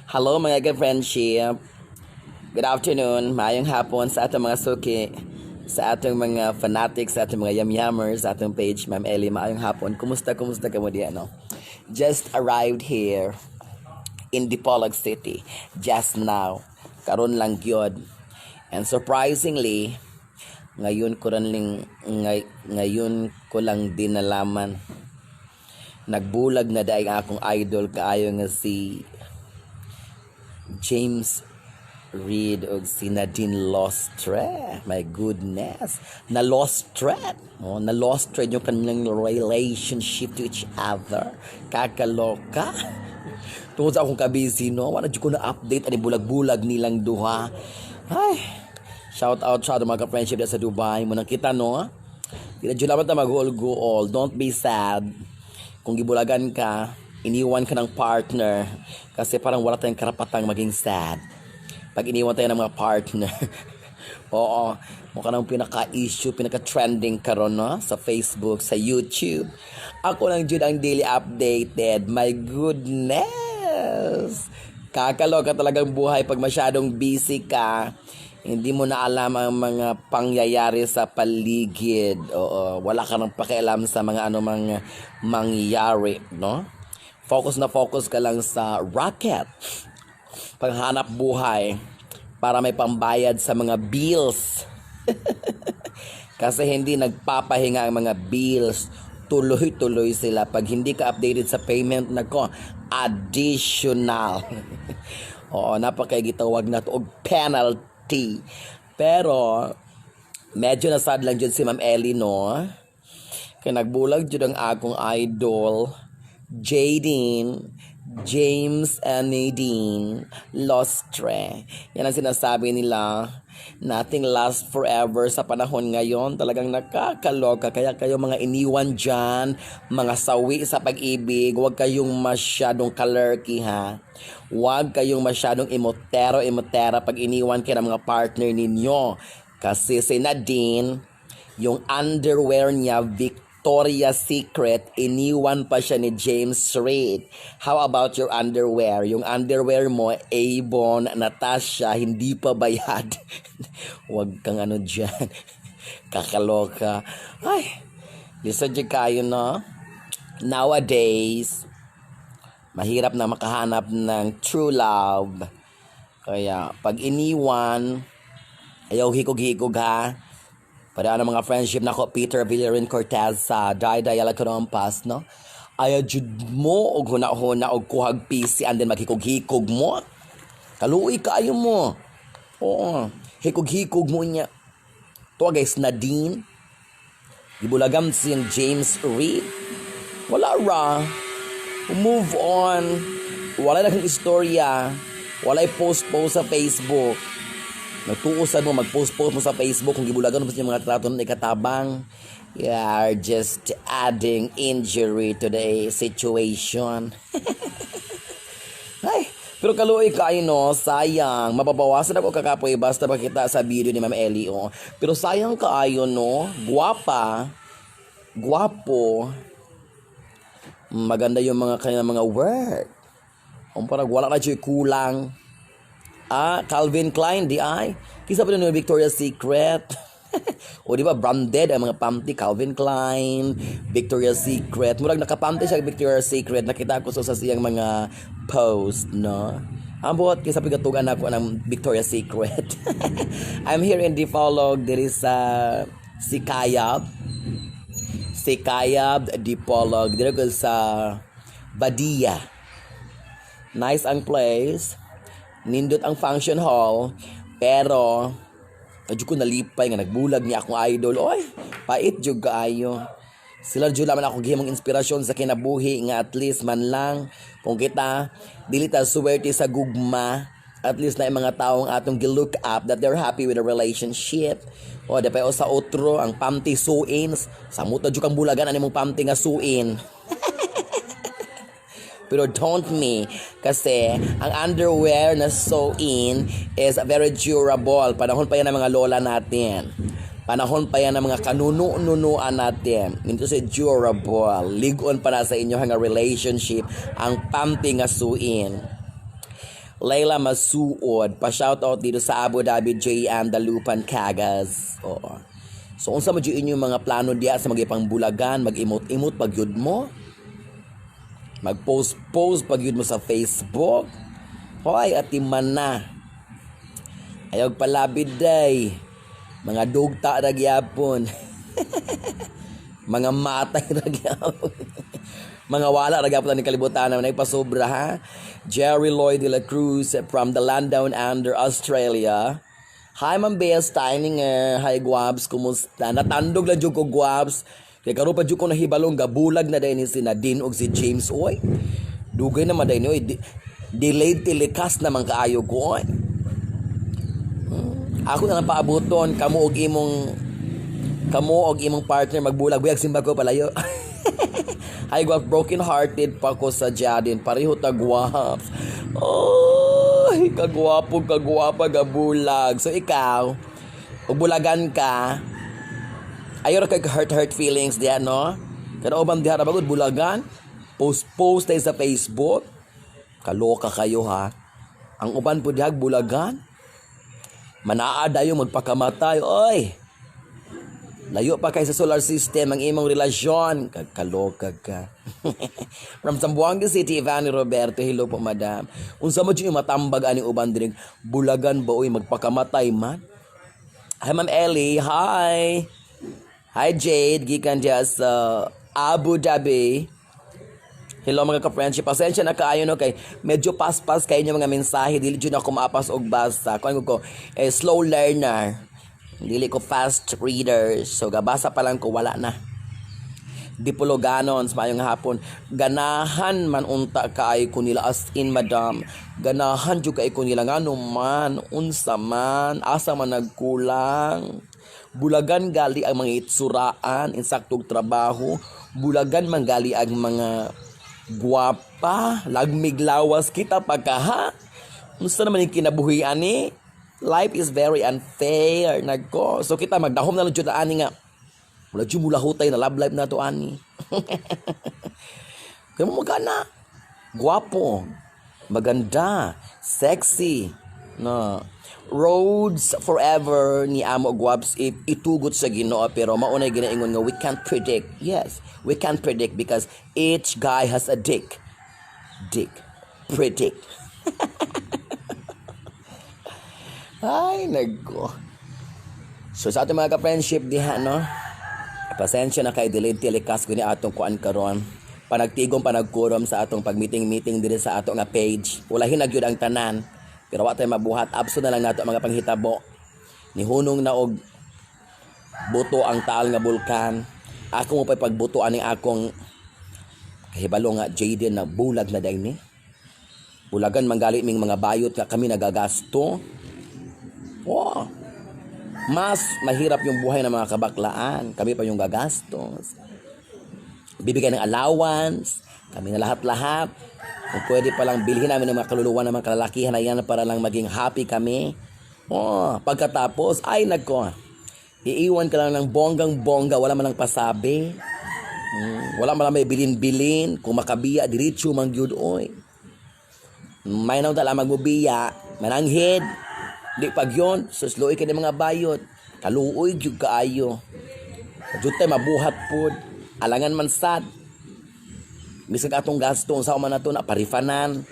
Hello, mga ka-friendship. Good afternoon, maayong hapon sa atong mga suki, sa atong mga fanatics, sa atong mga yamyamers, sa atong page, Ma'am Ellie, maayong hapon. Kumusta, kumusta ka mo diyan, no? Just arrived here in Dipolog City just now. Karon lang gyud. And surprisingly, ngayon ko lang din nalaman nagbulag na dahil ang akong idol kaayo nga si James Reid og si Nadine Lustre. My goodness. Na lost thread. Oh, na lost thread yung kanilang relationship to each other. Kakaloka. Tungod sa akong kabisi, no? Wala ko na update ani bulag-bulag nilang duha. Ay, shout out sa mga ka-friendship sa Dubai. Munang kita, no? Di na dyan ta mag-guol. Don't be sad. Kung gibulagan ka, iniwan ka ng partner, kasi parang wala tayong karapatang maging sad pag iniwan tayo ng mga partner. Oo, mukha nang pinaka-issue, pinaka-trending karon, no? Sa Facebook, sa YouTube. Ako lang jud ang daily updated. My goodness! Kakaloka talagang buhay pag masyadong busy ka. Hindi mo na alam ang mga pangyayari sa paligid. Oo, wala ka nang pakialam sa mga anumang mangyayari, no? Focus na focus ka lang sa raket, panghanap buhay para may pambayad sa mga bills. Kasi hindi nagpapahinga ang mga bills. Tuloy-tuloy sila. Pag hindi ka updated sa payment, nako, additional. Oo, napakagitawag na to og penalty. Pero, medyo nasad lang dyan si Ma'am Ellie, no? Kaya nagbulag dyan ang akong idol, Jadine, James and Nadine Lustre. Yan ang sinasabi nila. Nothing lasts forever sa panahon ngayon. Talagang nakakaloka. Kaya kayo mga iniwan dyan, mga sawi sa pag-ibig, huwag kayong masyadong kalerki, ha. Huwag kayong masyadong imotero, imotera pag iniwan kayo ng mga partner ninyo. Kasi si Nadine, yung underwear niya, Victoria's Secret, iniwan pa siya ni James Reid. How about your underwear? Yung underwear mo, Avon, Natasha, hindi pa bayad. Huwag kang ano dyan. Kakaloka. Ay, lisod dyan kayo, no? Nowadays, mahirap na makahanap ng true love. Kaya, pag iniwan, ayaw hikog-hikog, ha. Para ano mga friendship nako, Peter Villarin Cortez sa Dayday Alacrompas, no? Ayaw jud mo og huna-huna og kuhag PC and then maghikog-hikog mo. Kaluoy kaayo mo. Oo. Hikog-hikog mo niya. To guys, Nadine. Gibulagam si James Reid. Wala ra. Move on. Wala na kang istorya. Walay post-post sa Facebook. Nagtuusan mo, mag-post-post mo sa Facebook kung gibulagan mo sa mga trato na ikatabang. You are just adding injury to the situation. Ay, pero kaluoy kayo, no, sayang. Mababawasan ako kakapoy basta makita sa video ni Ma'am Ellie, oh. Pero sayang kaayo, no, guwapa, guwapo, maganda yung mga kanilang mga work. Kung parang wala na siya kulang. Ah, Calvin Klein, di ay. Kisa pa nun yung Victoria's Secret. O di ba branded ang mga panty, Calvin Klein, Victoria's Secret. Murag nakapanty siya Victoria's Secret. Nakita ko sa siyang mga post, no? Ang buhat kaysa pigatugan ako ng Victoria's Secret. I'm here in Dipolog diri sa Sikayab. Sikayab Dipolog diri ko sa Badia. Nice ang place. Nindot ang function hall. Pero, medyo ko nalipay nga nagbulag niya akong idol. Oy, pait jud kaayo. Sila jud naman ako gihimong inspirasyon sa kinabuhi nga at least man lang kung kita dili ta suwerte sa gugma, at least na yung mga taong atong gi-look up that they're happy with the relationship. O di pa o sa otro ang panty suin, samot na jud kang bulagan ani mong panty nga suin. Pero don't me. Kasi ang underwear na sew-in is very durable. Panahon pa yan ng mga lola natin. Panahon pa yan ng mga kanuno-nunuan natin. Ito si durable. Ligon pa na sa inyo nga relationship ang panty nga sew-in. Layla Masuod, pa-shoutout dito sa Abu Dhabi, JM Dalupan, Cagas. Oo. So unsa man jud inyong mga plano diya sa mga bulagan, mag-imot-imot pag yun mo? Mag-post-post pag yun mo sa Facebook? Hoy, atiman na. Ayaw palabid day. Mga dugta ra gyapon. Mga matay ra gyapon. Mga wala ra gyapon ni kalibutan na pasobra, ha. Jerry Lloyd de la Cruz from the land down under, Australia. Hi, Ma'am Bea Steininger. Hi, Guabs. Kumusta? Natandog lang jud ko, Guabs. Kay karon pa jud ko nahibalong gabulag na dayon ni si Nadine og si James, oy. Dugay na man dayon, oy. Delayed telecast naman kaayo ko, oy. Ako na lang paabuton kamo og imong partner magbulag buyag, simba ko palayo. Hi, Guap, broken hearted pa ko sa Jadin. Pareho ta, Guaps. Ay, kagwapo, kagwapa gabulag. So ikaw, ug bulagan ka, ayaw ra kay hurt hurt feelings diyan, no? Pero uban diha ra bagud bulagan, post post tayo sa Facebook. Kaloka kayo, ha. Ang uban po diha bulagan. Manaa dayo magpakamatay. Oy. Layo pa kay sa solar system ang imong relasyon. Kagkaloka ka. From Zamboanga City, Ivani Roberto. Hello po, madam. Unsa mo yung matambag ani uban dinig? Bulagan ba, oy, magpakamatay man? Hi, Ma'am Ellie. Hi. Hi, Jade. Gikan diya sa Abu Dhabi. Hello, mga ka-friendship. Pasensya na kaayo, no, kay medyo paspas kayo mga mensahe. Dili jud ako maapas og basa. Kuan ko eh, slow learner. Dili ko fast reader. So gabasa pa lang ko, wala na. Dipologanon, sa maayong hapon. Ganahan man unta kaayo ko nila, as in, madam. Ganahan jud kaayo ko nila, ngano man, unsa man, asa man nagkulang? Bulagan gali ang mga itsuraan, insaktog trabaho. Bulagan man gali ang mga guwapa, lagmig lawas kita pagkaha. Unsa naman yung kinabuhi ani? Life is very unfair. Nagko. So kita magdahom na lang jud ani nga wala jud mulahutay na love life na to ani. Kaya mo magana. Guwapo. Maganda. Sexy. No. Roads forever ni amo, Guabs, if itugot sa Ginoo, pero maunay ginaingon nga we can't predict. Yes, we can't predict because each guy has a dick. Dick. Predict. Ay, nagko. So sa ating mga ka-friendship diha, no? Pasensya na kay delayed telecast ko ni atong kuan karon. Panagtigom panagkurom sa atong pag-meeting-meeting diri sa ato nga page. Wala hinag gyud ang tanan. Pero wa tay mabuhat. Abso na lang nato ang mga panghitabo. Nihunong na og buto ang Taal nga bulkan. Ako mo pa'y pagbuto aning akong kahibalo nga Jaden na bulag na day ni. Bulagan manggali ming mga bayot nga kami nagagasto. Wow. Mas mahirap yung buhay ng mga kabaklaan. Kami pa yung gagastos. Bibigay ng allowance. Kami na lahat-lahat. Kung pwede pa lang bilhin namin ng mga kaluluwa ng mga kalalakihan na yan para lang maging happy kami. Oh, pagkatapos, ay nagko. Iiwan ka lang ng bonggang-bongga, wala man lang pasabi. Wala man lang may bilin-bilin. Kung makabiya, diretso man gyud, oy. May nang tala magmubiya, mananghid. Di pag yun, susluoy ka ng mga bayot. Kaluoy gyud kaayo. Jud tay mabuhat pod. Alangan man sad. Bisag atong gasto unsa man nato na parifanan.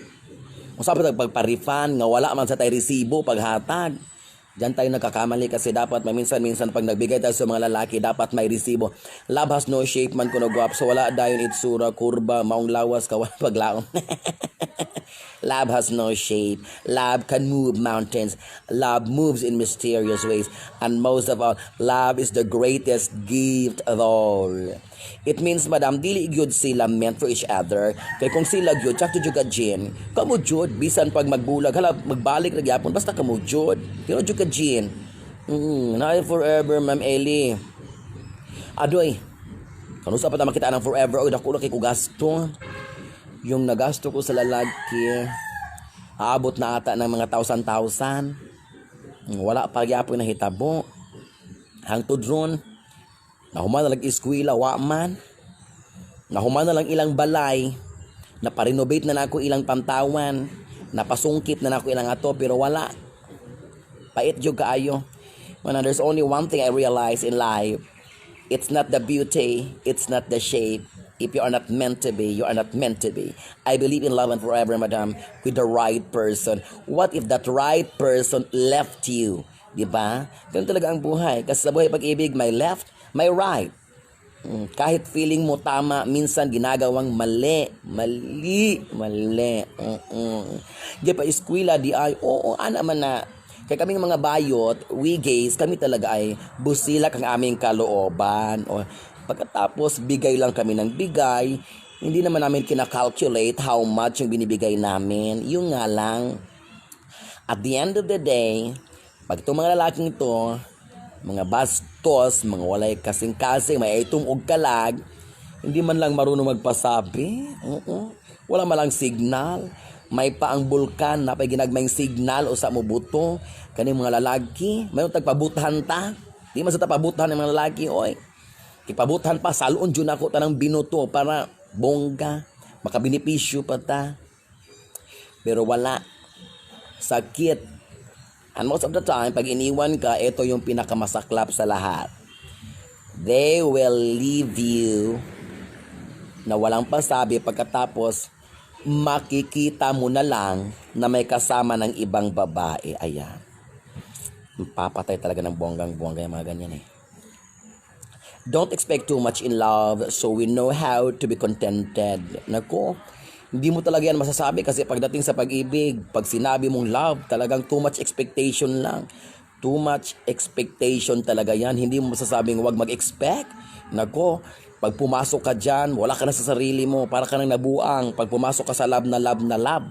Unsa pa pagparifan nga wala man sa tay resibo paghatag? Diyan tayo nagkakamali kasi dapat maminsan-minsan pag nagbigay tayo sa mga lalaki, dapat may resibo. Love has no shape man kuno, guwap. So wala dayon itsura, kurba, maong lawas ka, wala paglaom. Love has no shape. Love can move mountains. Love moves in mysterious ways. And most of all, love is the greatest gift of all. It means, madam, dili gyud sila meant for each other. Kay kung sila gyud, sakto jud ka, Jean. Kamo jud, bisan pag magbulag, hala, magbalik na gyapon, basta kamo jud. Pero jud ka, Jean. Na forever, Ma'am Ellie. Adoy, kanusa pa ta makita ng forever, oy, dako na kay ko gasto. Yung nagasto ko sa lalaki, aabot na ata ng mga thousand-thousand. Wala pa gyapon nahitabo. Hangtod ron, nahuman na lang eskwela, wa man. Nahuman na lang ilang balay, naparenovate na nako ilang pantawan. Napasungkit na nako ilang ato pero wala. Pait jud kaayo. When there's only one thing I realize in life, it's not the beauty, it's not the shape. If you are not meant to be, you are not meant to be. I believe in love and forever, madam, with the right person. What if that right person left you? Di ba? Ganun talaga ang buhay. Kasi sa buhay pag-ibig, may left, may right. Kahit feeling mo tama, minsan ginagawang mali. Mali. Mali. Di pa eskwela, di ay, oo, ana man na. Kaya kaming mga bayot, we gays, kami talaga ay busilak ang aming kalooban. O, pagkatapos, bigay lang kami ng bigay. Hindi naman namin kina-calculate how much yung binibigay namin. Yung nga lang, at the end of the day, pag itong mga lalaking ito, mga bastos, mga walay kasing-kasing, may itom og kalag, hindi man lang marunong magpasabi. Oo. Wala man lang signal. May pa ang bulkan na pay ginagmayng signal o sa mo buto. Kani mga lalaki, may tagpabuthan ta. Di man sa tapabuthan ng mga lalaki, oy. Ipabuthan pa, salon jud ako tanang binuto para bongga, makabenepisyo pa ta. Pero wala. Sakit. And most of the time, pag iniwan ka, ito yung pinakamasaklap sa lahat. They will leave you na walang pasabi, pagkatapos makikita mo na lang na may kasama ng ibang babae. Ayan. Papatay talaga ng bonggang-bongga yung mga ganyan eh. Don't expect too much in love so we know how to be contented. Nako, hindi mo talaga yan masasabi kasi pagdating sa pag-ibig, pag sinabi mong love, talagang too much expectation lang. Too much expectation talaga yan. Hindi mo masasabing huwag mag-expect. Nako, pag pumasok ka dyan, wala ka na sa sarili mo. Para ka nang nabuang. Pag pumasok ka sa love na love na love,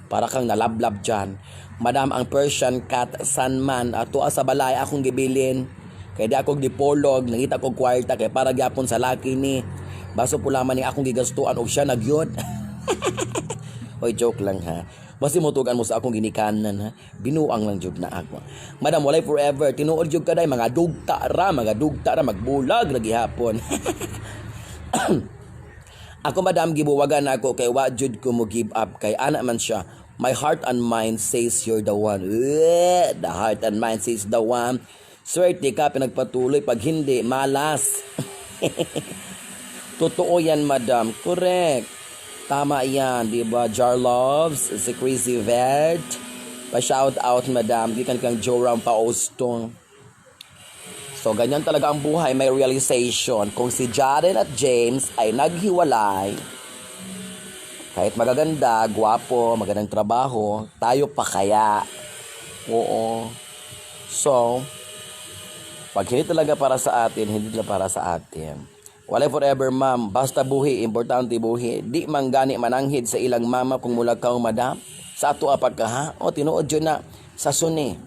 para kang nalablab dyan. Madam, ang Persian cat san man, ato sa balay akong gibilin. Kay di ako gipolog, nangita ko kwarta kay para gyapon sa laki ni. Baso pula man ni akong gigastuan og siya nagyod. Oy, joke lang ha. Basta mo tugan mo sa akong ginikanan ha. Binuang lang jud na ako. Madam, walay forever. Tinuod jud kaday mga dugta ra magbulag lagi hapon. Ako, madam, gibuwagan ako kay wa jud ko mo give up kay ana man siya. My heart and mind says you're the one. Eh, the heart and mind says the one. Swerte ka pinagpatuloy, pag hindi malas. Totoo yan, madam. Correct. Tama yan, di ba? Jar Loves, si Crazy Vet. Pa-shout out, madam. Gikan kang Joram Paostong. So, ganyan talaga ang buhay. May realization. Kung si Jaren at James ay naghiwalay, kahit magaganda, gwapo, magandang trabaho, tayo pa kaya? Oo. So, pag hindi talaga para sa atin, hindi talaga para sa atin. Walay forever, ma'am. Basta buhi, importante buhi. Di man gani mananghid sa ilang mama kung mulakaw, madam. Sa ato pagkaha. O, tinuod yun na sa suni.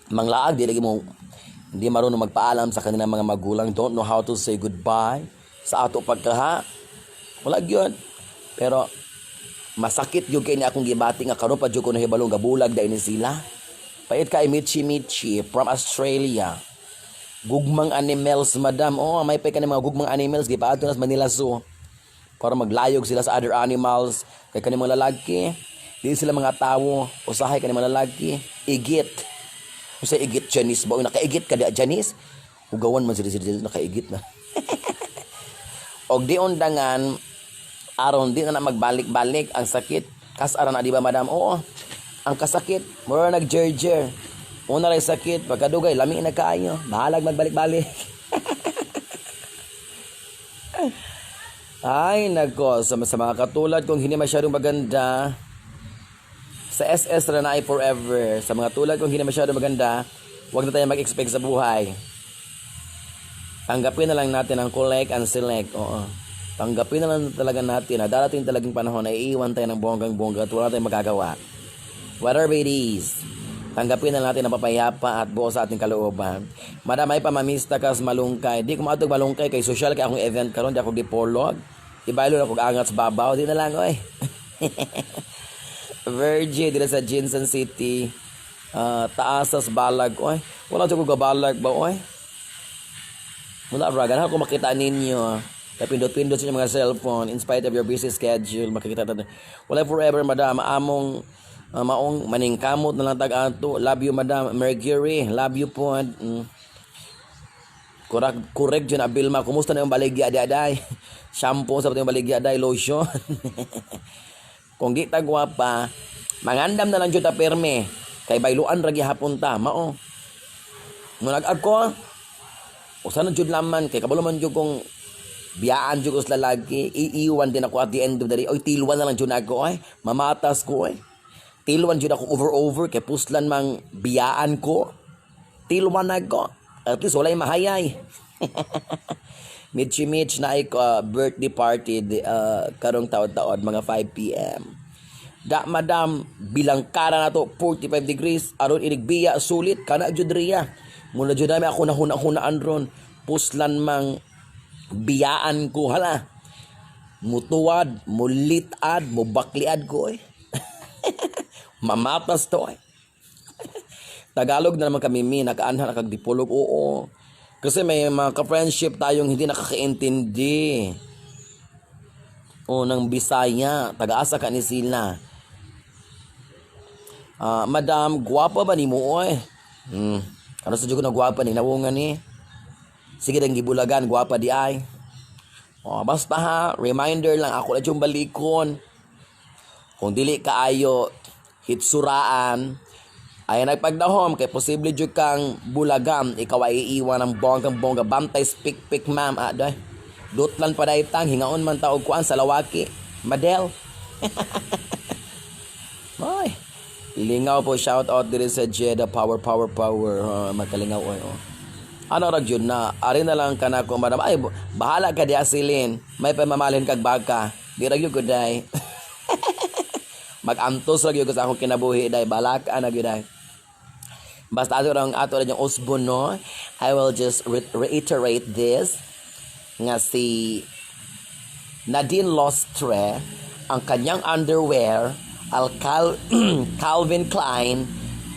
Manglaag, di lagi mo, hindi marunong magpaalam sa kanilang mga magulang. Don't know how to say goodbye. Sa ato pagkaha. Wala yun. Pero, masakit yung kay ni akong gibati nga karon pa jud ko nahibalong gabulag dahil ni sila. Pait kay Michi Michi from Australia. Gugmang animals, madam. Oh, may pa kani mga gugmang animals gipaadto na sa Manila Zoo. Para maglayog sila sa other animals. Kay kani mga lalaki, di sila mga tawo. Usahay kani mga lalaki, igit. Usa igit, Janice ba? Uy, nakaigit ka di, Janice? Hugawan man sila sila nakaigit na. Og di undangan aron di na na magbalik-balik ang sakit. Kasara na, di ba, madam? Oo. Ang kasakit, mura nag-jerjer. Una ray sakit, pagkadugay, lami na kaayo. Bahalag magbalik-balik. Ay, nako, sa mga katulad kong hindi masyadong maganda, sa SS na ay forever. Sa mga tulad kong hindi masyadong maganda, huwag na tayo mag-expect sa buhay. Tanggapin na lang natin ang collect and select. Oo. Tanggapin na lang talaga natin na darating talagang panahon na iiwan tayo ng bonggang-bongga at wala tayong magagawa. Whatever it is, tanggapin na natin ang papayapa at buo sa ating kalooban. Madam, ay pamamista kas malungkay. Di ko maatog malungkay kay social kay akong event karon, di ako gipolog. Ibaylo na kog angat sa babaw, di na lang oy. Virgie dira sa Jinsan City. Taasas balag oy. Wala jud ko gabalag ba oy. Wala ra ganahan ko makita ninyo. Kapindot-pindot sa inyong mga cellphone in spite of your busy schedule. Makikita ta. Wala forever, madam. Among maong maningkamot na lang tag ato. Love you, madam. Mercury. Love you po. Correct, correct yun, Abilma. Kumusta na yung baligya di aday? Shampoo sa yung baligya aday, lotion. Kung di ta gwapa, mangandam na lang jud ta perme. Kay bayluan ra gihapon ta, mao. Munag ako, usa na jud laman kay kabalo man jud kong biyaan jud ko sa lalaki, iiwan din ako at the end of the day. Oy, tilwan na lang jud ako ay. Mamatas ko ay. Tilwan jud ako over over kay puslan mang biyaan ko. Tilwan na ko. At least walay mahayay. Mitchi Mitch na ay birthday party karong taon-taon mga 5 p.m. Da madam bilang kara na to 45 degrees aron inigbiya sulit kana jud riya. Muna jud nami ako nahuna-hunaan ron, puslan mang biyaan ko, hala. Mutuwad, mulitad, mubakliad ko eh. Mamatas to eh. Tagalog na naman kami, mi, nakaanhan na kag dipolog, oo. Kasi may mga ka-friendship tayong hindi nakakaintindi. O, ng Bisaya, taga-asa ka ni sila. Ah, madam, gwapa ba ni mo oy? Ano sa ko na gwapa ni nawungan ni? Sige dang gibulagan, gwapa di ay. Oh, basta ha, reminder lang ako na yung balikon. Kung dili kaayo hitsuraan, ay nagpagdahom kay posible jud kang bulagan, ikaw ay iiwan ng bonggang bongga. Bantay speak pick, ma'am, ah, day. Dutlan pa tang hingaon man ta og kuan sa lawaki. Madel. Ay. Lingaw po, shout out diri sa Jeddah. Power, power, power. Oh, magkalingaw oy, oh. Ano ra jud na ari na lang kanako, madam. Ay, bahala ka di asilin. May pamamalin kag baka. Di ra gyud ko day. Mag-antos ra gyud ko sa akong kinabuhi day. Balak na gyud day. Basta ato lang yung usbon, no. I will just reiterate this nga si Nadine Lustre, ang kanyang underwear al Calvin Klein,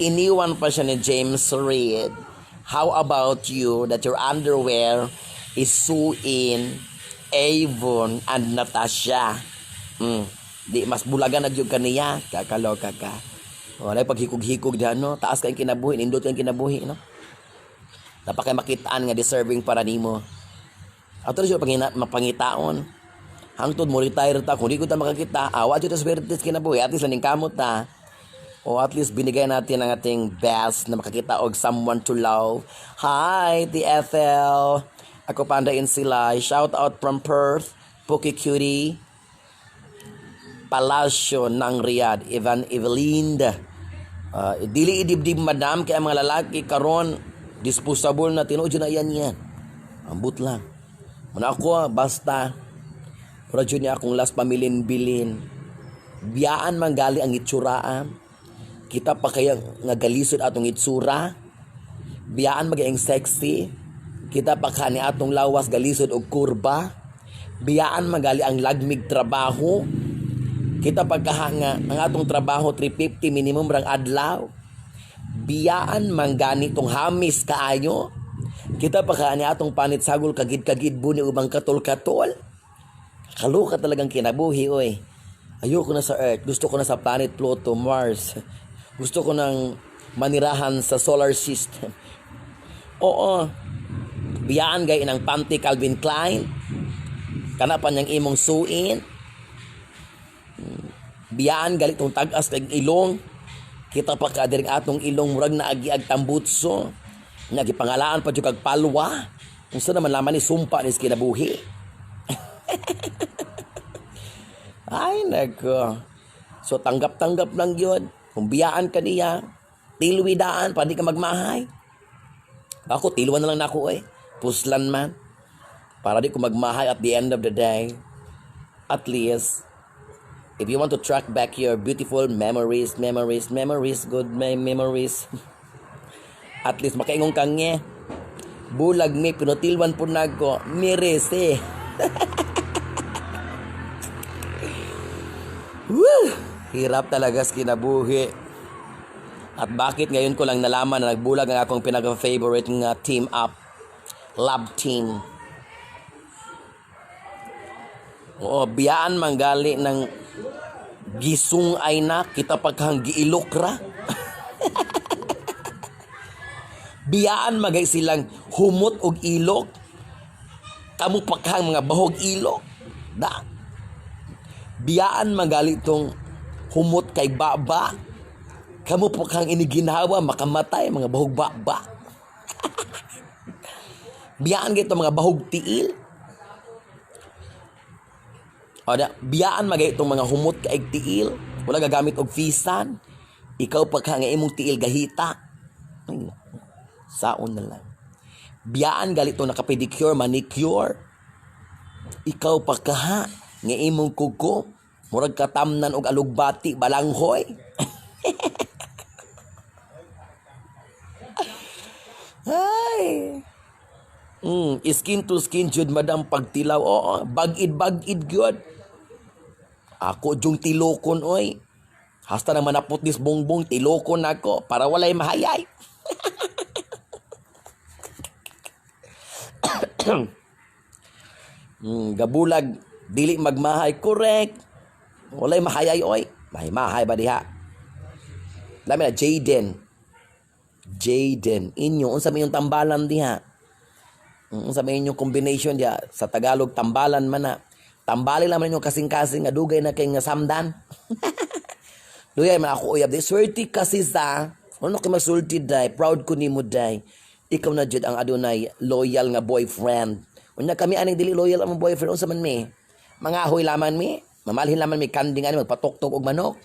iniwan pa siya ni James Reid. How about you that your underwear is Suin, Avon, and Natasha? Di mas bulagan na gyud kaniya, kakaloka ka. Wala paghikog-hikog diyan, no. Taas kay kinabuhi, nindot kay kinabuhi, no. Dapat kay makitaan nga deserving para nimo. Ato siya pangina, mapangitaon. Hangtod mo retire ta, kung di ko ta makakita, awa jud ta swerte sa kinabuhi, at least laning kamot ta. O at least binigay natin ang ating best na makakita og someone to love. Hi, the Ethel. Ako panda in sila. Shout out from Perth, Puki Cutie. Palasyo ng Riyadh, Evan Evelinda. Dili idibdib, madam, kay ang mga lalaki karon disposable na, tinuod jud na yan yan. Ambot lang. Muna ako ah, basta mura jud niya akong last pamilin-bilin. Biyaan man gali ang itsuraan. Kita pa kaya nga galisod atong itsura. Biyaan magayang sexy. Kita pa ka ni atong lawas galisod og kurba. Biyaan magali ang lagmig trabaho. Kita pagkahanga ang atong trabaho 350 minimum rang adlaw. Biyaan man gani tong hamis kaayo. Kita pa ka ni atong panit sagol kagid-kagid buni ubang katol-katol. Kaluka talagang kinabuhi oy. Ayoko na sa Earth. Gusto ko na sa planet Pluto, Mars. Gusto ko nang manirahan sa solar system. Oo. Biyaan gay ng panty Calvin Klein. Kana pa niyang imong suin. Biyaan galit tong tag-as kag ilong. Kita pa ka diri atong ilong murag na agi ag tambutso. Nga gipangalaan pa jud kag palwa. Unsa naman laman ni sumpa ni sa kinabuhi. Ay, nako. So, tanggap-tanggap lang yun. Kung biyaan ka niya, tilwidaan, pa di ka magmahay. Ako, tilwan na lang nako eh. Puslan man. Para di ko magmahay at the end of the day. At least, if you want to track back your beautiful memories, memories, memories, good memories, at least makaingon kang nga, bulag mi, pinutilwan po nako, mirese. Woo! Hirap talaga sa kinabuhi. At bakit ngayon ko lang nalaman na nagbulag ang akong pinaka-favorite nga team up, love team? Oo, biyaan manggali ng gisungay na kita pagkang giilok ra. Biyaan magay silang humot og ilok. Kamo paghang mga bahog ilok. Da. Biyaan magali tong humot kay baba. Kamo paghang iniginhawa makamatay mga bahog baba. Biyaan gito mga bahog tiil. O da, biyaan magay itong mga humot kay tiil. Wala gagamit og fisan. Ikaw pagka nga imong tiil gahita. Ay, naku. Saon na lang. Biyaan gali to naka-pedicure, manicure. Ikaw pagka nga imong kuko murag katamnan og alugbati balanghoy. Ay. Skin to skin jud, madam, pagtilaw. Oo, bagid-bagid gyud. Ako jung tilokon oy. Hasta na manapot nis bongbong tilokon nako para walay mahayay. Gabulag dili magmahay, correct. Walay mahayay oy. Mahay-mahay ba diha? Lami na Jaden. Jaden inyo unsa may inyong tambalan diha? Unsa may inyong combination diha sa Tagalog tambalan man na. Tambali lang man inyong kasing-kasing nga dugay na kay nga samdan. Dugay man ako uyab di swerte kasi sa ano kay masulti day, proud ko nimo day. Ikaw na jud ang adunay loyal nga boyfriend. Unya kami aning dili loyal ang boyfriend, unsa man mi? Mangahoy laman mi, mamalhin laman mi kanding ani magpatoktok og manok.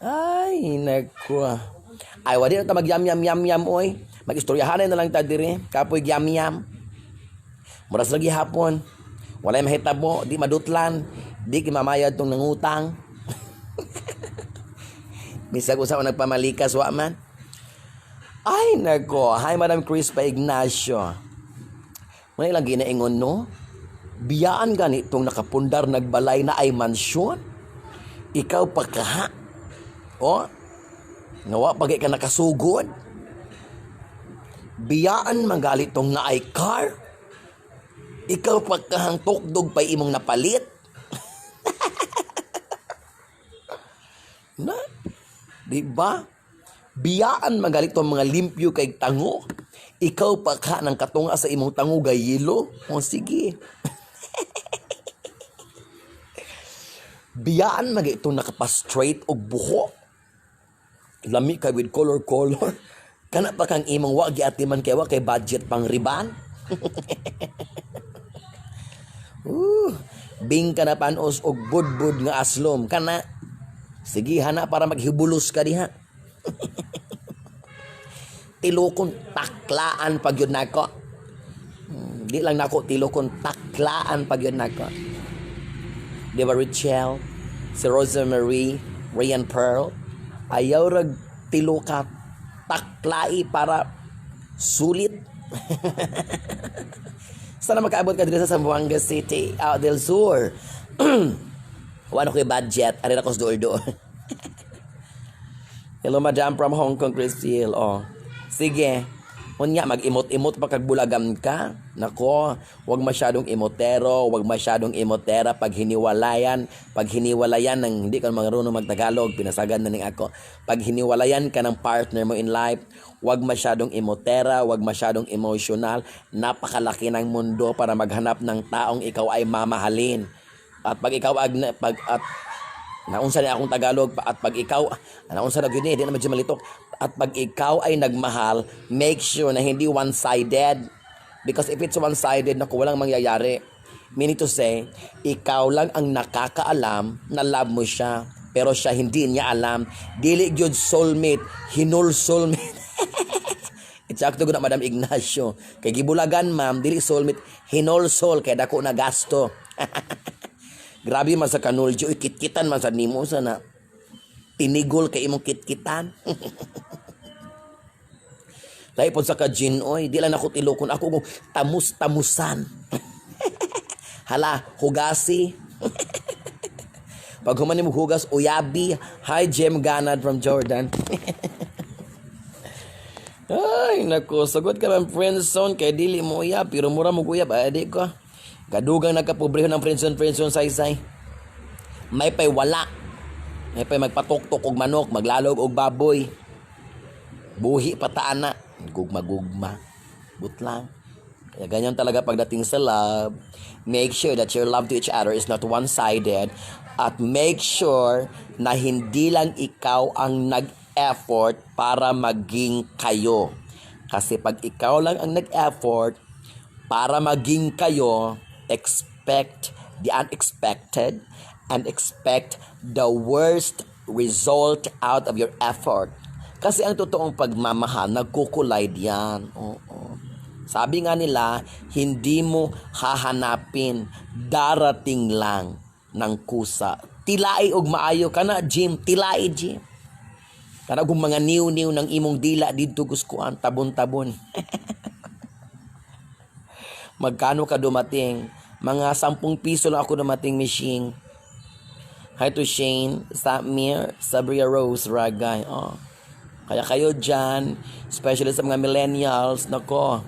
Ay, nako. Ay, wadi na ta magyam yam yam yam oy. Magistoryahanan na lang ta diri. Kapoy yam yam. Muras lagi hapon. Walay mahitabo, di madutlan, di kimamayad tong nangutang. Bisag usa man nagpamalikas wa man. Ay, nako. Hi, Madam Crispa Ignacio. May lang ginaingon, no? Biyaan gani itong nakapundar nagbalay na ay mansyon. Ikaw pa kaha. O, nawa pagay ka nakasugod. Biyaan manggali itong naay car. Ikaw pa kahang tukdog pa imong napalit. Na, di ba? Biyaan magalit tong mga limpyo kay tango. Ikaw pa ka ng katunga sa imong tango gayilo. O sige. Biyaan magi itong nakapa-straight og buhok. Lami kay with color color. Kana pa kang imong wa giatiman kay wa kay budget pang riban. Bing ka na panos og budbud nga aslom kana. Sige hana para maghibulos ka diha. Tilokon taklaan pag yun nako. Di lang nako tilokon taklaan pag yun nako. Di ba Richelle, si Rosemary, Rayan Pearl, ayaw rag tiloka taklai para sulit. Sana makaabot ka dito sa Zamboanga City, out del Sur. Wala ko yung budget, ari na ko sa duol. Hello, Madam from Hong Kong, Christine. Oh. Sige. Unya, mag-imot-imot pa kagbulagan ka. Nako, wag masyadong imotero, wag masyadong imotera pag hiniwalayan ng hindi ka marunong magtagalog, pinasagan na ning ako. Pag hiniwalayan ka ng partner mo in life, wag masyadong imotera, wag masyadong emotional. Napakalaki ng mundo para maghanap ng taong ikaw ay mamahalin. At pag ikaw ag pag at naunsa ni akong Tagalog, at pag ikaw naunsa na gyud ni, di na medyo malitok. At pag ikaw ay nagmahal, make sure na hindi one-sided. Because if it's one-sided, naku, walang mangyayari. Meaning to say, ikaw lang ang nakakaalam na love mo siya, pero siya hindi niya alam. Dili gyud soulmate, hinul soulmate. Eksakto gud na, Madam Ignacio. Kay gibulagan, ma'am, dili soulmate, hinol soul kay dako na gasto. Grabe man sa kanuljo, uy, kitkitan man sa nimo sa na tinigol kay imong kitkitan. Lahi pod sa ka-gin, oy, di lang ako tilokon ako kung tamus-tamusan. Hala, hugasi. Pag human mo hugas, uyabi. Hi, Jem Ganad from Jordan. Ay, nako, sagot ka man friend zone kay dili mo uyab, pero mura mo uyab, ay di ko. Kadugang nagkapobrehon ang friendzone, friendzone, saysay. May pay wala. May pay magpatuktok og manok, maglalog og baboy. Buhi pa ta ana. Gugma-gugma. Butlang. Kaya ganyan talaga pagdating sa love. Make sure that your love to each other is not one-sided. At make sure na hindi lang ikaw ang nag-effort para maging kayo. Kasi pag ikaw lang ang nag-effort para maging kayo, expect the unexpected and expect the worst result out of your effort. Kasi ang totoong pagmamahal, nagko-collide yan. Oo. Sabi nga nila, hindi mo hahanapin, darating lang ng kusa. Tilai og maayo kana, Jim, tilai, Jim. Kana kung mga niw-niw ng imong dila didto guskuan, tabon-tabon. Magkano ka dumating? Mga 10 piso lang ako dumating, machine. Hi to Shane, Samir, Sabria Rose, Ragay. Oh. Kaya kayo dyan, especially sa mga millennials, nako,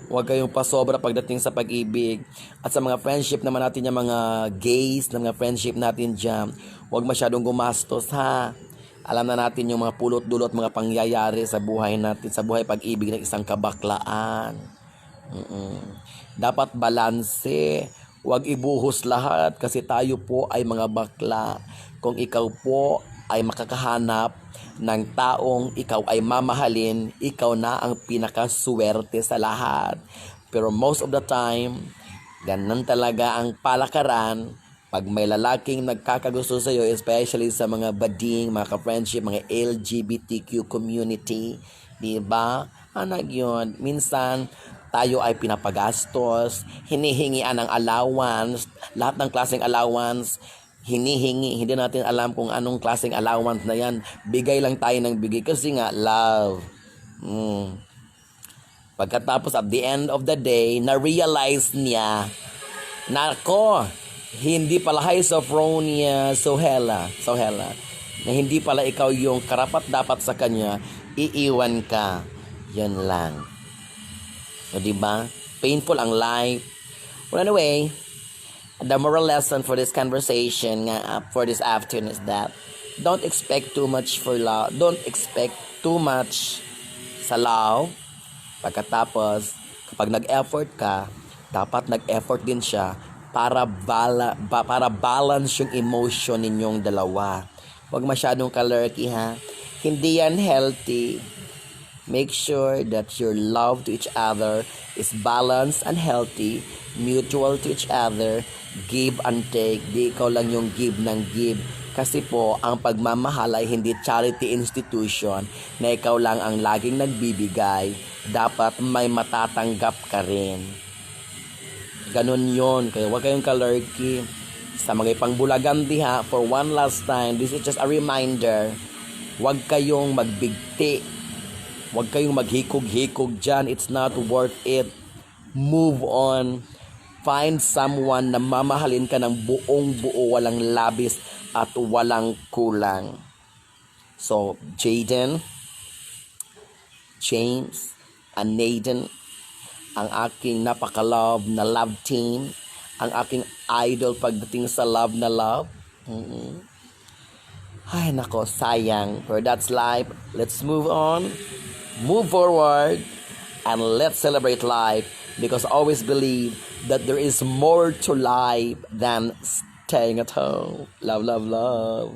huwag kayong pasobra pagdating sa pag-ibig. At sa mga friendship naman natin yung mga gays, na mga friendship natin dyan, huwag masyadong gumastos, ha. Alam na natin yung mga pulot-dulot, mga pangyayari sa buhay natin, sa buhay pag-ibig ng isang kabaklaan. Dapat balanse. Huwag ibuhos lahat kasi tayo po ay mga bakla. Kung ikaw po ay makakahanap ng taong ikaw ay mamahalin, ikaw na ang pinakaswerte sa lahat. Pero most of the time, ganun talaga ang palakaran. Pag may lalaking nagkakagusto sa iyo, especially sa mga bading, mga ka-friendship, mga LGBTQ community, di ba? Anak yun, minsan tayo ay pinapagastos, hinihingian ng allowance, lahat ng klaseng allowance, hinihingi. Hindi natin alam kung anong klaseng allowance na yan. Bigay lang tayo ng bigay kasi nga, love. Pagkatapos, at the end of the day, na-realize niya, nako, hindi pala, hi Sophronia Sohela, Sohela, na hindi pala ikaw yung karapat dapat sa kanya, iiwan ka. Yun lang. O, di ba? Painful ang life. Well, anyway, the moral lesson for this conversation nga, for this afternoon is that don't expect too much for love. Don't expect too much sa love. Pagkatapos, kapag nag-effort ka, dapat nag-effort din siya para balance yung emotion ninyong dalawa. Huwag masyadong kalerky, ha. Hindi yan healthy. Make sure that your love to each other is balanced and healthy, mutual to each other, give and take. Di ikaw lang yung give ng give. Kasi po, ang pagmamahal ay hindi charity institution na ikaw lang ang laging nagbibigay. Dapat may matatanggap ka rin. Ganon yon. Kaya huwag kayong kalerky. Sa mga ipangbulagan diha, for one last time, this is just a reminder, huwag kayong magbigti. Huwag kayong maghikog-hikog dyan. It's not worth it. Move on. Find someone na mamahalin ka ng buong buo, walang labis at walang kulang. So, Jaden, James, and Nathan, ang aking napaka-love na love team, ang aking idol pagdating sa love na love. Ay, nako, sayang. For that's life. Let's move on, move forward, and let's celebrate life because I always believe that there is more to life than staying at home. Love, love, love.